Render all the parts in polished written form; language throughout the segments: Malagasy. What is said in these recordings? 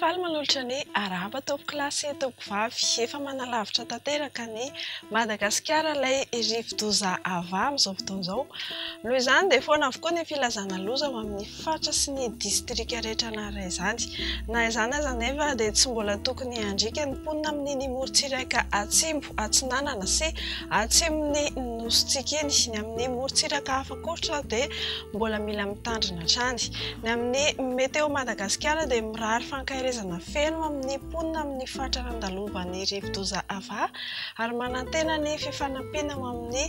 Faly manolotra ny arahaba tompokolahy sy tompokovavy. Efa manalavitra tanteraka an'i Madagasikara ilay rivodoza Ava amin'izao fotoana izao. Noho izany dia foana avokoa ny filazana loza ho amin'ny faritra sy ny distrika rehetra naharay izany. Na izany aza anefa dia tsy mbola tokony handriaka ny mponina amin'iny morontsiraka atsimo, atsinanana sy atsimon'ny nosintsika iny. Ny amin'ny morontsiraka hafa kosa dia mbola mila mitandrina hatrany. Ny amin'ny Météo Madagasikara dia mirary fankaherezana feno amin'ny mponina amin'ny faritra nandalovan'ny rivodoza Ava ary manantena ny fifanampiana ho amin'ny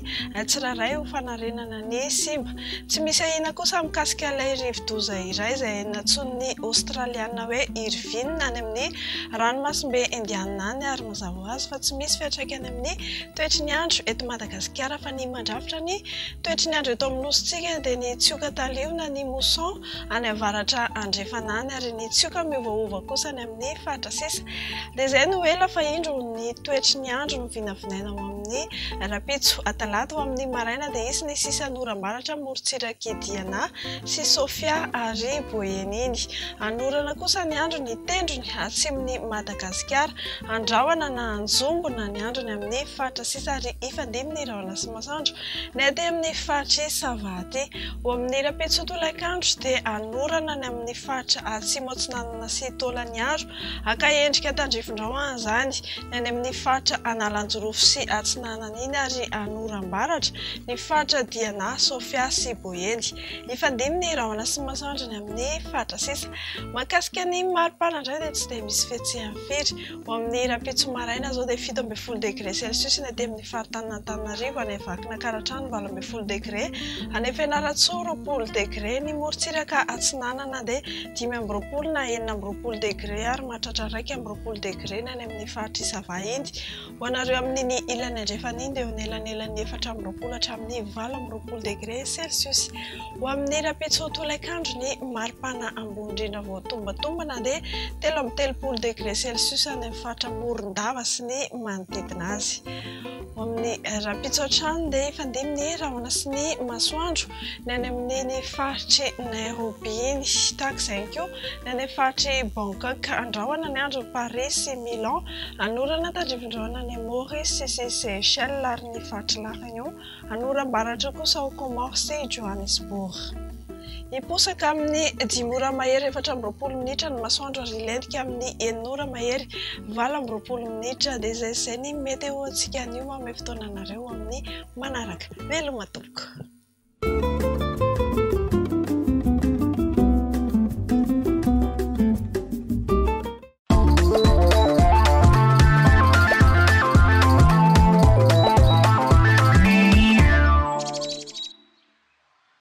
tsirairay ho fanarenana ny simba. Tsy misy ahiana kosa mikasika ilay rivodoza iray izay nantsoin'ny Aostraliana hoe Irvine any amin'ny ranomasimbe Indianina any ary mazava ho azy fa tsy misy fiantraikany amin'ny toetry ny andro eto Madagasikara fa ny mandrafitra ny Toetry ny andro eto amin'ny nosintsika dia ny tsioka talio na ny mousson any avaratra andrefana any ary ny tsioka miovaova kosa any amin'ny faritra sisa. Dia izay no ela fa indro ny toetry ny andro no vinavinaina ho amin'ny rahampitso talata ho amin'ny maraina dia hisy ny sisan'oram-baratra morontsirak'i Diana sy Sofia ary Boeny iny. Hanorana kosa ny andro ny tendrony atsimon'i Madagasikara. Handrahona na hanjombona ny androny amin'ny faritra sisa ary hifandimby ny rahona sy masoandro. Ny aty amin'ny faritr'i Sava aty. Ho amin'ny rahampitso tolakandro dia hanorana ny amin'ny faritra Atsimo Atsinanana sy Taolagnaro. Haka endrika tandrifin-drahona izany ny any amin'ny faritra Analanjirofo sy Atsinanana iny ary hanoram-baratra ny faritra Diana, Sofia sy Boeny. Hifandimby ny rahona sy masoandro ny amin'ny faritra sisa. Mahakasika ny maripana indray dia tsy dia misy fihetsehany firy. Ho amin'ny rahampitso maraina izao dia 17 degre celsius ny aty amin'ny faritanin'Antananarivo, any Vakinankaratra 18 degre, any Fianarantsoa 20 degre, ny morontsiraka atsinanana dia 25 na 26 degre ary mahatratra 21 degre ny any amin'ny faritr'i Sava iny. Ho anareo amin'iny ilany andrefana iny dia eo anelanelan'ny 24 hatramin'ny 28 degre celsius. Ho amin'ny rahampitso tolakandro ny maripana ambony indrindra voatombatombana dia 33 degre celsius any amin'ny faritra Morondava sy ny manodidina azy. Ho amin'ny rahampitso hatrany dia hifandimby ny rahona sy ny masoandro ny any amin'iny faritr'i Nairobi iny. Tahaka izay ihany koa ny any amin'ny faritr'i Bangkok. Andrahona ny andro Paris sy Milan. Anorana tandrifin-drahona any Maurice sy Seychelles ary ny faritr'i La Réunion. Anoram-baratra kosa ao Comores sy Johannesburg. Hiposaka amin'ny dimy ora mahery 24 minitra ny masoandro ary hilentika amin'ny enina ora mahery 28 minitra. Dia izay izay ny météo antsika anio. Manome fotoana anareo amin'ny manaraka. Veloma tompoko.